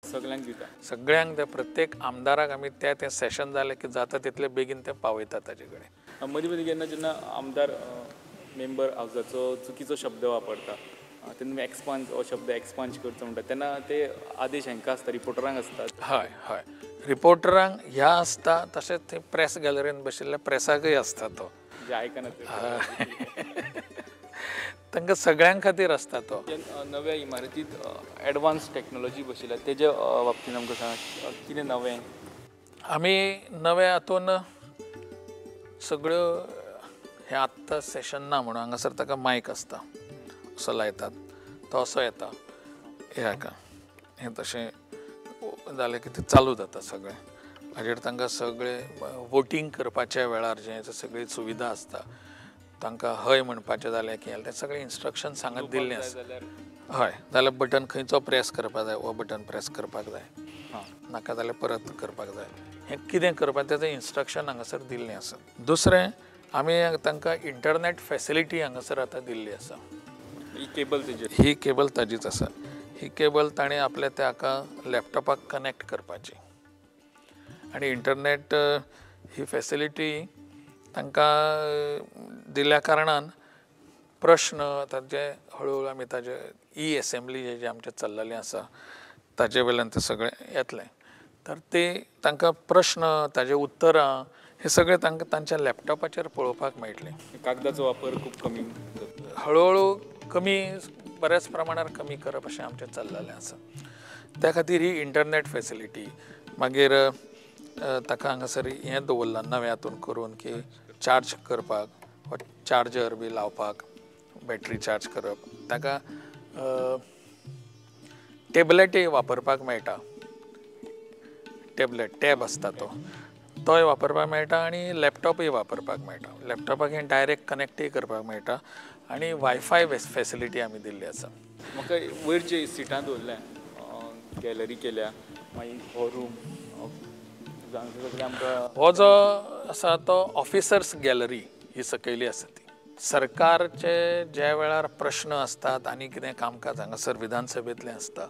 सगळ्यांक दिता, सगळ्यांक. ते प्रत्येक आमदाराक आमी ते तें सेशन जालें की जाता तितले बेगीन ते पावयतात ताजे कडेन. मदीं मदीं केन्ना जेन्ना आमदार मेंबर हावजाचो चुकीचो शब्द वापरता तेन्ना एक्सपांज हो शब्द एक्सपांज करचो म्हणटा तेन्ना ते आदेश हांकां आसता, रिपोर्टरांक आसतात? हय हय, रिपोर्टरांक ह्या आसता, तशेंच थंय प्रेस गॅलरीन बशिल्ल्या प्रेसाकय आसता तो, जे आयकना तांकां सगळ्यां खातीर आसता तो. नव्या इमारतींत एडवान्स टॅक्नोलॉजी बशिल्ल्या तेजे बाबतींत आमकां सांग कितें नवें? आमी नवें हातून सगळ्यो हें आत्तां सेशन ना म्हणून हांगासर ताका मायक आसता असो लायतात, तो असो येता हे हाका हें तशें जालें की तें चालू जाता सगळें. हाजेर तांकां सगळें वोटींग करपाच्या वेळार जें सगळी सुविधा आसता, तांकां हय म्हणपाचें जालें की तें सगळें इन्स्ट्रक्शन सांगत दिल्लें आसता. हय, जाल्यार बटन खंयचो प्रेस करपाक जाय, हो बटन प्रेस करपाक जाय, नाका जाल्यार परत करपाक जाय, हें कितें करपाक तेजें इन्स्ट्रक्शन हांगासर दिल्लें आसा. दुसरें आमी तांकां इंटरनॅट फॅसिलिटी हांगासर आतां दिल्ली आसा. ही केबल तेजी, ही केबल ताजीच आसा. ही केबल ताणें आपल्या त्या हाका लॅपटॉपाक कनॅक्ट करपाची आनी इंटरनॅट ही फॅसिलिटी तांकां दिल्या कारणान प्रश्न ताजे हळूहळू आमी ताजे ई एसेंब्ली जे आमचें चल्लेलें आसा ताजे वयल्यान तें सगळें येतलें. तर ते तांकां प्रश्न ताजे उत्तरां हे सगळें तांकां तांच्या लॅपटॉपाचेर पळोवपाक मेळटलें. कागदाचो वापर खूब कमी, हळूहळू कमी बऱ्याच प्रमाणार कमी करप अशें आमचें चल्लेलें आसा. त्या खातीर ही इंटरनॅट फॅसिलिटी, मागीर ताका हांगासर हें दवरलां नवें हातून करून की चार्ज करपाक वा चार्जर बी लावपाक, बॅटरी चार्ज करप, ताका टॅबलेटय वापरपाक मेळटा, टॅबलेट टॅब आसता तो तोय वापरपाक मेळटा आनी लॅपटॉपय वापरपाक मेळटा. लॅपटॉपाक हें डायरेक्ट कनॅक्टय करपाक मेळटा आनी वायफाय फॅसिलिटी आमी दिल्ली आसा. म्हाका वयर जे सिटां दवरल्या, गॅलरी केल्या, मागीर हो रूम हो जो आसा तो ऑफिसर्स गॅलरी ही सकयली आसा ती. सरकारचे ज्या वेळार प्रश्न आसतात आनी कितें कामकाज हांगासर विधानसभेंतलें आसता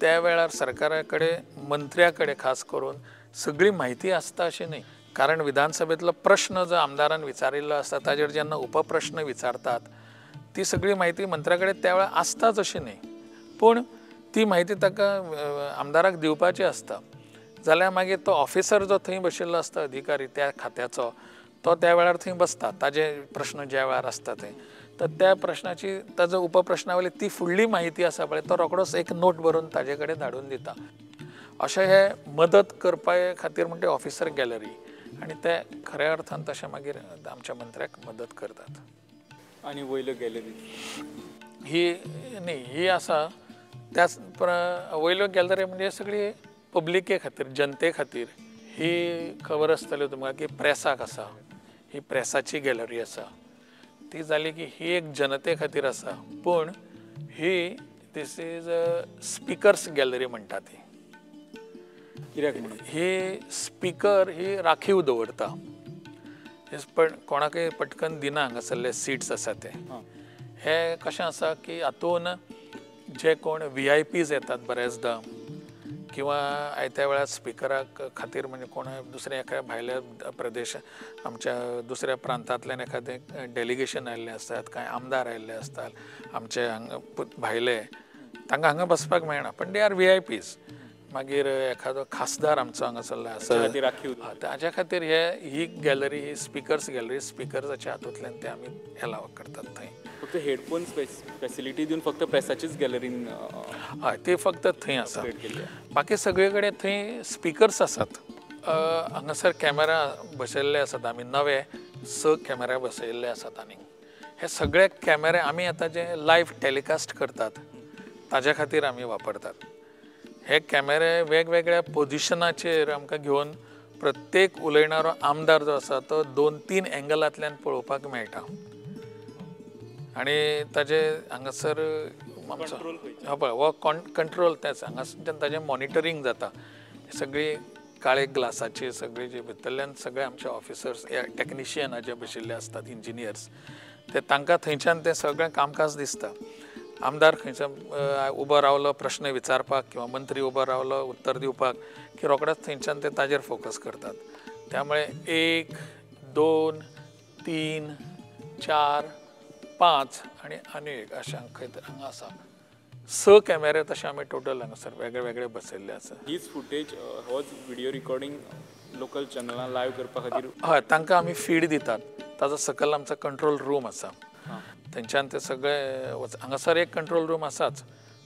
त्या वेळार सरकारा कडेन, मंत्र्या कडेन खास करून सगळी म्हायती आसता अशें न्हय, कारण विधानसभेंतलो प्रश्न जो आमदारान विचारिल्लो आसता ताजेर जेन्ना उपप्रश्न विचारतात ती सगळी म्हायती मंत्र्या कडेन त्या वेळार आसताच अशें न्हय, पूण ती म्हायती ताका आमदाराक दिवपाची आसता. जाल्यार मागीर तो ऑफिसर जो थंय बशिल्लो आसता अधिकारी त्या खात्याचो, तो त्या वेळार थंय बसता, ताजे प्रश्न ज्या वेळार आसता थंय, तर त्या प्रश्नाची ताजो उपप्रश्ना वयली ती फुडली म्हायती आसा पळय तो रोखडोच एक नोट बरोवन ताजे कडेन धाडून दिता. अशें हे मदत करपा खातीर म्हणटे ऑफिसर गॅलरी आनी ते खऱ्या अर्थान तशें मागीर आमच्या मंत्र्याक मदत करतात. आनी वयल्यो गॅलरी ही न्ही ही आसा त्याच वयल्यो गॅलरी म्हणजे सगळी पब्लिके खातीर, जनते खातीर. ही खबर आसतली तुमकां की प्रेसाक आसा, ही प्रेसाची गॅलरी आसा. ती जाली की ही एक जनते खातीर आसा, पूण ही this is a speakers gallery म्हणटा ती. कित्याक म्हणून ही स्पिकर ही राखीव दवरता, पण कोणाकय पटकन दिना हांगासरले सिट्स आसा ते. हे कशें आसा की हातून जे कोण VIPs येतात बऱ्याचदा किंवा आयत्या वेळार स्पिकराक खातीर म्हणजे कोण दुसऱ्या एका भायल्या प्रदेश आमच्या दुसऱ्या प्रांतांतल्यान एखादें डेलिगेशन आयिल्लें आसतात, कांय आमदार आयिल्ले आसतात आमचे हांगा भायले, तांकां हांगा बसपाक मेळना, पण they are VIPs. मागीर एखादो खासदार आमचो हांगासरलो आसा, ताज्या खातीर हे ही गॅलरी ही स्पिकर्स गॅलरी, स्पिकर्साच्या हातूंतल्यान ते आमी एलाव करतात थंय. फक्त हेडफोन्स फॅसिलिटी दिवन फक्त प्रेसाचीच गॅलरीन? हय, ती फक्त थंय आसा, बाकी सगळे कडेन थंय स्पिकर्स आसात. हांगासर कॅमेरा बसयल्ले आसात, आमी नवे 6 कॅमेरा बसयल्ले आसात आनी हे सगळे कॅमेरे आमी आतां जे लायव्ह टेलिकास्ट करतात ताज्या खातीर आमी वापरतात. हे कॅमेरे वेगवेगळ्या पोजिशनाचेर आमकां घेवन प्रत्येक उलयणारो आमदार जो आसा तो 2-3 एंगलांतल्यान पळोवपाक मेळटा आनी ताजे हांगासर आमचो पळय हो कंट्रोल तेच हांगासर ताजें मॉनिटरींग जाता. सगळी काळे ग्लासाची सगळी जी भितरल्यान सगळे आमचे ऑफिसर्स टॅक्निशियन जे बशिल्ले आसतात, इंजिनियर्स, ते तांकां थंयच्यान तें सगळें कामकाज दिसता. आमदार खंयचो उबो रावलो प्रश्न विचारपाक किंवा मंत्री उबो रावलो उत्तर दिवपाक की रोखडेच थंयच्यान ते ताजेर फोकस करतात. त्यामुळे 1 2 3 4 5 आनी आनी एक अशें खंय तरी हांगा आसा 6 कॅमेरे तशें आमी टोटल हांगासर वेगळे वेगळे बसयल्ले आसा. हीच फुटेज होच व्हिडिओ रिकॉर्डिंग लोकल चॅनलां लायव्ह करपा खातीर हय तांकां आमी फीड दितात. ताजो सकयल आमचो कंट्रोल रूम आसा, थंयच्यान ते सगळे हांगासर एक कंट्रोल रूम आसाच,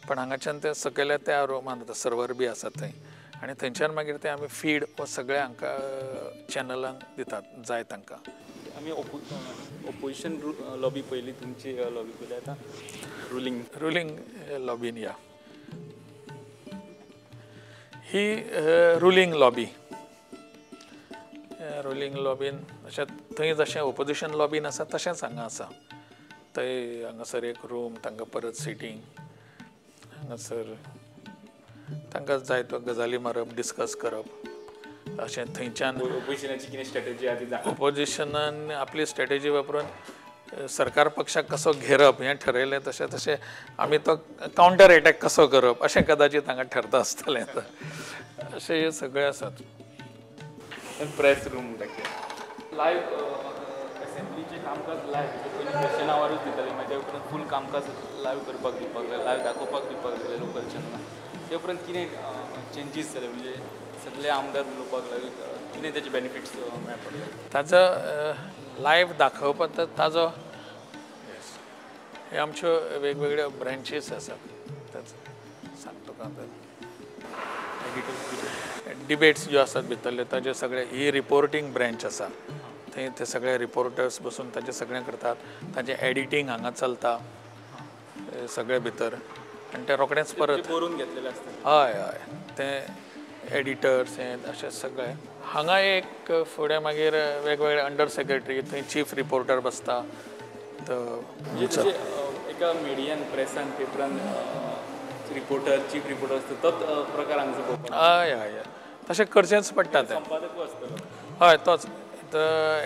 पण हांगाच्यान ते सकयल्या त्या रुमान सर्वर बी आसा थंय आनी थंयच्यान मागीर ते आमी फीड हो सगळे हांकां चॅनलांक दितात जाय तांकां. आमी ओपोजिशन लॉबी पयली, तुमची लॉबी पयली, आतां रुलींग लॉबीन या ही रुलींग लॉबी. रुलींग लॉबीन अशें थंय जशें ओपोजिशन लॉबीन आसा तशेंच हांगा आसा. थंय हांगासर एक रूम, तांकां परत सिटींग, हांगासर तांकां जाय त्यो गजाली मारप, डिस्कस करप अशें थंयच्यान. ओपोजिशनाची कितें स्ट्रॅटेजी आसा ती जाणा. ओपोजिशनान आपली स्ट्रॅटेजी वापरून सरकार पक्षाक कसो घेरप हें ठरयलें, तशें तशें आमी तो कावंटर एटॅक कसो करप अशें कदाचित हांगा ठरता आसतलें. आतां अशें हे सगळें आसात. प्रेस रूम लायव्ह असेंब्लीचें कामकाज लायव्ह पयलीं क्वेश्चन आवरूच दिताले, मागीर उपरांत फूल कामकाज लायव्ह करपाक दिवपाक जाय, लायव्ह दाखोवपाक दिवपाक जाय लोकल चॅनलां. ते उपरांत कितें चेंजीस जाले, म्हणजे सगळे आमदार उलोवपाक लागले, कितें तेजे बेनिफिट्स मेळपाक लागले ताजो लायव्ह दाखोवपाक? ताजो हे आमच्यो वेगवेगळ्यो ब्रांचीस आसात ताचो सांगता तुका. डिबेट्स ज्यो आसात भितरले ताजे सगळे ही रिपोर्टींग ब्रँच आसा, थंय ते सगळे रिपोर्टर्स बसून ताजें सगळें करतात. ताजें एडिटींग हांगा चलता सगळे भितर आनी ते रोखडेंच परत बरोवन घेतलेलें आसता. हय हय, ते एडिटर्स हे अशें सगळें. हांगा एक फुडें मागीर वेगवेगळे अंडर सेक्रेटरी, थंय चीफ रिपोर्टर बसता. म्हणजे एका मिडियान, प्रेसान, पेपरान रिपोर्टर, चीफ रिपोर्टर आसता तोच प्रकार हांगासर पळोवपाक. हय हय हय, तशें करचेंच पडटा तें. संपादकूय आसतलो. हय, तोच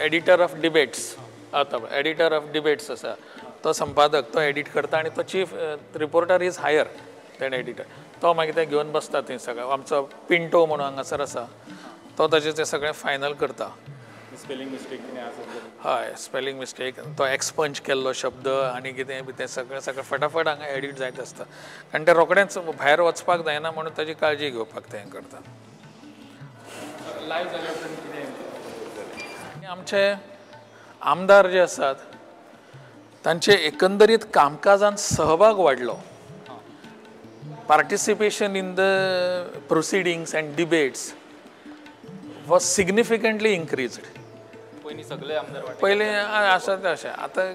एडिटर ऑफ डिबेट्स आतां एडिटर ऑफ डिबेट्स आसा तो संपादक, तो एडिट करता आनी तो chief reporter is higher than editor. तो मागीर ते घेवन बसता थंय सगळें. आमचो पिंटो म्हणून हांगासर आसा तो ताजें तें सगळें फायनल करता. स्पेलिंग मिस्टेक कितें आसत? हय, स्पेलिंग मिस्टेक, तो एक्सपंज केल्लो शब्द आनी कितें बी तें सगळें सगळें फटाफट हांगा एडिट जायत आसता, कारण तें रोखडेंच भायर वचपाक जायना म्हणून ताजी काळजी घेवपाक तें करता. लायव्ह जाल्या उपरांत कितें आमचे आमदार जे आसात तांचे एकंदरीत कामकाजान सहभाग वाडलो. Participation in the proceedings and debates was significantly increased. पयलीं सगळे आमदार पयलीं आसा तशें आतां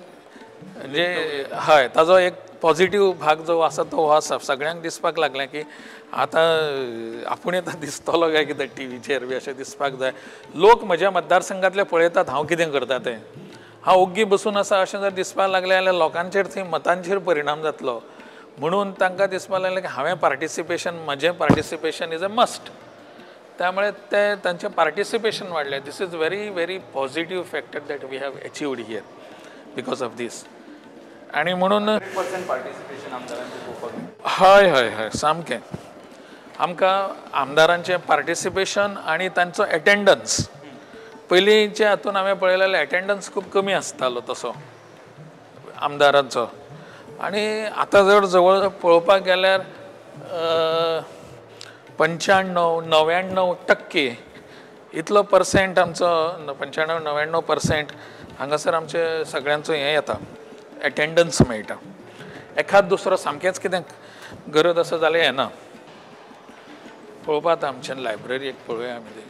म्हणजे हय, ताजो एक पॉझिटिव्ह भाग जो आसा तो हो आसा. सगळ्यांक दिसपाक लागलें की आतां आपूण आतां दिसतलो काय कितें टिवीचेर बी अशें दिसपाक जाय. लोक म्हज्या मतदारसंघांतले पळयतात हांव कितें करता तें. हांव ओग्गी बसून आसा अशें जर दिसपाक लागलें जाल्यार लोकांचेर थंय मतांचेर परिणाम जातलो, म्हणून तांकां दिसपाक लागलें की हांवें पार्टिसिपेशन, म्हजें पार्टिसिपेशन is a must. त्यामुळे ते तांचें पार्टिसिपेशन वाडलें. This is very very positive factor that we have achieved here because of this. आनी म्हणून 100% पार्टिसिपेशन आमदारांचें पळोवपाक. हय हय हय, सामकें आमकां आमदारांचें पार्टिसिपेशन आनी तांचो एटेंडन्स पयलींचे हातून हांवें पळयलें जाल्यार एटेंडन्स खूब कमी आसतालो तसो आमदारांचो. आनी आतां जर जवळ पळोवपाक गेल्यार 95-99% इतलो पर्सेंट आमचो 95-99% हांगासर आमचे सगळ्यांचो हें येता, एटेंडन्स मेळटा. एखाद दुसरो सामकेंच कितें गरज आसा जाल्यार येना. पळोवपा आतां आमच्या लायब्ररी एक पळोवया आमी ती.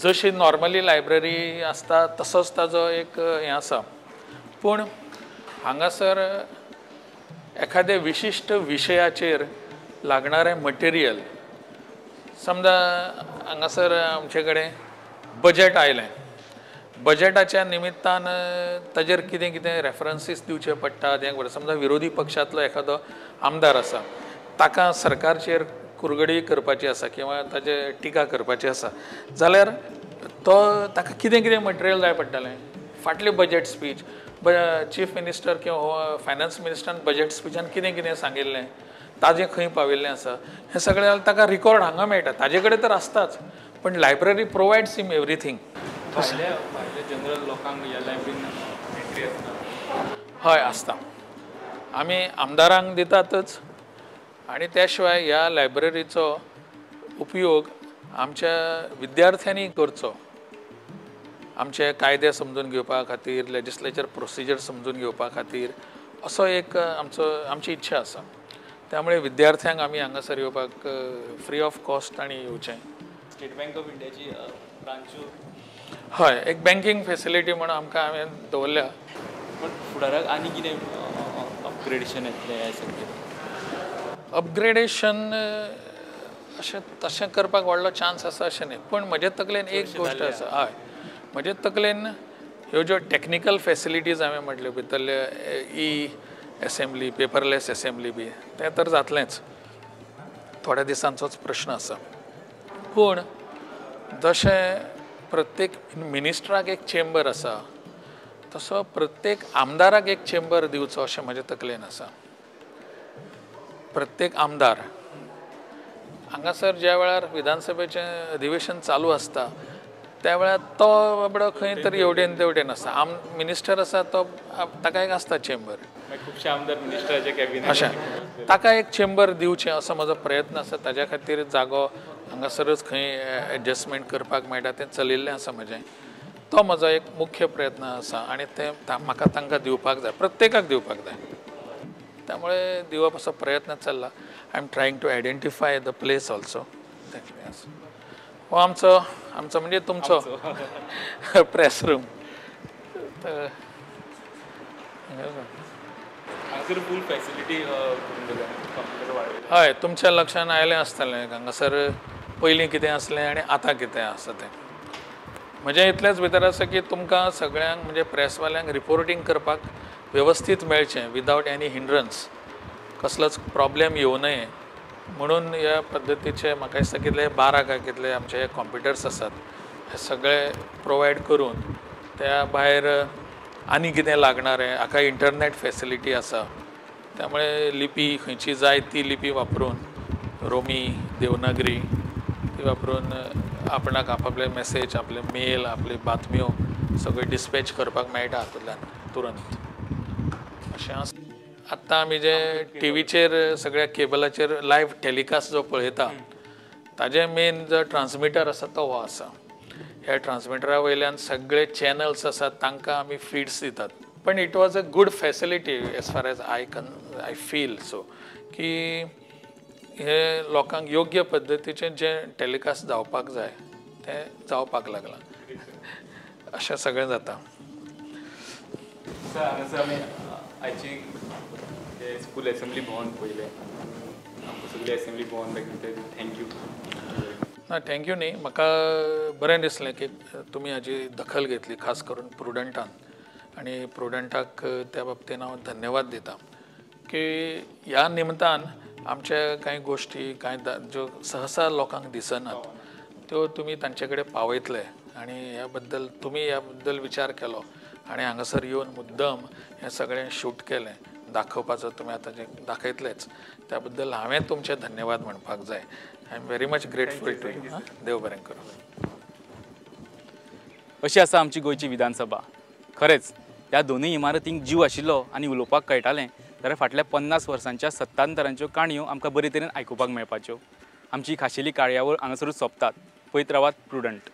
जशी नॉर्मली लायब्ररी आसता तसोच ताजो एक हें आसा, पूण हांगासर एखाद्या विशिश्ट विशयाचेर लागणारें मटेरियल, समजा हांगासर आमचे कडेन बजेट आयलें, बजेटाच्या निमित्तान ताजेर कितें कितें रेफरन्सीस दिवचे पडटा. तें समजा विरोधी पक्षांतलो एखादो आमदार आसा, ताका सरकारचेर कुरगडी करपाची आसा किंवा ताजे टिका करपाची आसा जाल्यार तो ताका कितें कितें मटेरियल जाय पडटलें, फाटले बजेट स्पीच, चीफ मिनिस्टर किंवा फायनान्स मिनिस्टरान बजेट स्पिचान कितें कितें सांगिल्लें, ताजें खंय पाविल्लें आसा, हें सगळें ताका रिकॉर्ड हांगा मेळटा. ताजे कडेन तर आसताच, पण लायब्ररी प्रोवायड्स हिम एवरीथींग. जनरल लोकांक ह्या लायब्ररीन एंट्री आसता? हय आसता, आमी आमदारांक दितातच आनी त्या शिवाय ह्या लायब्ररीचो उपयोग आमच्या विद्यार्थ्यांनी करचो, आमचे कायदे समजून घेवपा खातीर, लेजिस्लेचर प्रोसिजर समजून घेवपा खातीर, असो एक आमचो आमची इच्छा आसा. त्यामुळे विद्यार्थ्यांक आमी हांगासर येवपाक फ्री ऑफ कॉस्ट तांणी येवचें. स्टेट बँक ऑफ इंडियाची ब्रांचू? हय, एक बँकींग फेसिलिटी म्हणून आमकां हांवें दवरल्या. पण फुडाराक आनी कितें अपग्रेडेशन येतलें ह्या सगळें? अपग्रेडेशन अशें तशें करपाक व्हडलो चान्स आसा अशें न्ही, पूण म्हजे तकलेन एक गोश्ट आसा. हय, म्हजे तकलेन ह्यो ज्यो टॅक्निकल फेसिलिटीज हांवें म्हटल्यो भितरले ई एसेंब्ली, पेपरलेस एसेंब्ली बी तें तर जातलेंच, थोड्या दिसांचोच प्रश्न आसा. पूण जशें प्रत्येक मिनिस्टराक एक चेंबर आसा तसो प्रत्येक आमदाराक एक चेंबर दिवचो अशें म्हजे तकलेन आसा. प्रत्येक आमदार हांगासर ज्या वेळार विधानसभेचें अधिवेशन चालू आसता त्या वेळार तो बाबडो खंय तरी हेवटेन तेवटेन आसता. मिनिस्टर आसा तो ताका एक आसता चेंबर, खुबशे आमदार मिनिस्टराचे कॅबिनेट, अशें ताका एक चेंबर दिवचें असो म्हजो प्रयत्न आसा. ताज्या खातीर जागो हांगासरच खंय एडजस्टमेंट करपाक मेळटा तें चलिल्लें आसा म्हजें. तो म्हजो एक मुख्य प्रयत्न आसा आनी तें म्हाका तांकां दिवपाक जाय, प्रत्येकाक दिवपाक जाय. त्यामुळे दिवप असो प्रयत्न चल्ला. I am trying to identify the place also. हो आमचो आमचो म्हणजे तुमचो प्रेस रूम. फूल फॅसिलिटी. हय, तुमच्या लक्षान आयलें आसतलें हांगासर पयलीं कितें आसलें आनी आतां कितें आसा तें. म्हजें इतलेंच भितर आसा की तुमकां सगळ्यांक म्हणजे प्रेसवाल्यांक रिपोर्टींग करपाक वेवस्थीत मेळचें विदावट एनी हिंड्रन्स, कसलोच प्रॉब्लेम येवं नये म्हणून ह्या पद्दतीचे म्हाका दिसता कितले 12 काय कितले आमचे कॉम्प्युटर्स आसात हे सगळे प्रोवायड करून, त्या भायर आनी कितें लागणार आहे हाका इंटरनेट फेसिलिटी आसा, त्यामुळे लिपी खंयची जाय ती लिपी वापरून, रोमी देवनागरी ती वापरून आपणाक आपले मेसेज, आपले मेल, आपले बातम्यो सगळे डिस्पॅच करपाक मेळटा हातूंतल्यान तुरंत. अशें आसा. आत्तां आमी जे टिवीचेर सगळ्या केबलाचेर लायव्ह टेलिकास्ट जो पळयता ताजें मेन जो ट्रान्समिटर आसा तो हो आसा. ह्या ट्रान्समिटरा वयल्यान सगळे चॅनल्स आसात तांकां आमी फिड्स दितात. पण it was a good facility as far as I feel so की हे लोकांक योग्य पद्दतीचें जें टेलिकास्ट जावपाक जाय तें जावपाक लागलां. अशें सगळें जाता. आयची स्कूल एसेंब्ली भवन पळयलें, आमकां सगळी एसेंब्ली भवन दाखयलें, thank you. ना, thank you न्ही, म्हाका बरें दिसलें की तुमी हाजी दखल घेतली, खास करून प्रुडंटान, आनी प्रुडंटाक त्या बाबतीन हांव धन्यवाद दिता की ह्या निमतान आमच्या कांय गोश्टी कांय ज्यो सहसा लोकांक दिसनात त्यो तुमी तांचे कडेन पावयतले आनी ह्या बद्दल तुमी ह्या बद्दल विचार केलो आनी हांगासर येवन मुद्दम हें सगळें शूट केलें दाखोवपाचो तुमी आतां जें दाखयतलेच त्या बद्दल हांवें तुमचें धन्यवाद म्हणपाक जाय. I am very much grateful to you. देव बरें करूं. अशी आसा आमची गोंयची विधानसभा. खरेंच ह्या दोनूय इमारतींक जीव आशिल्लो आनी उलोवपाक कळटालें जाल्यार फाटल्या 50 वर्सांच्या सत्तांतरांच्यो काणयो आमकां बरे तरेन आयकुपाक मेळपाच्यो. आमची खाशेली कार्यावळ हांगासरूच सोंपतात. पळयत रावात प्रुडंट.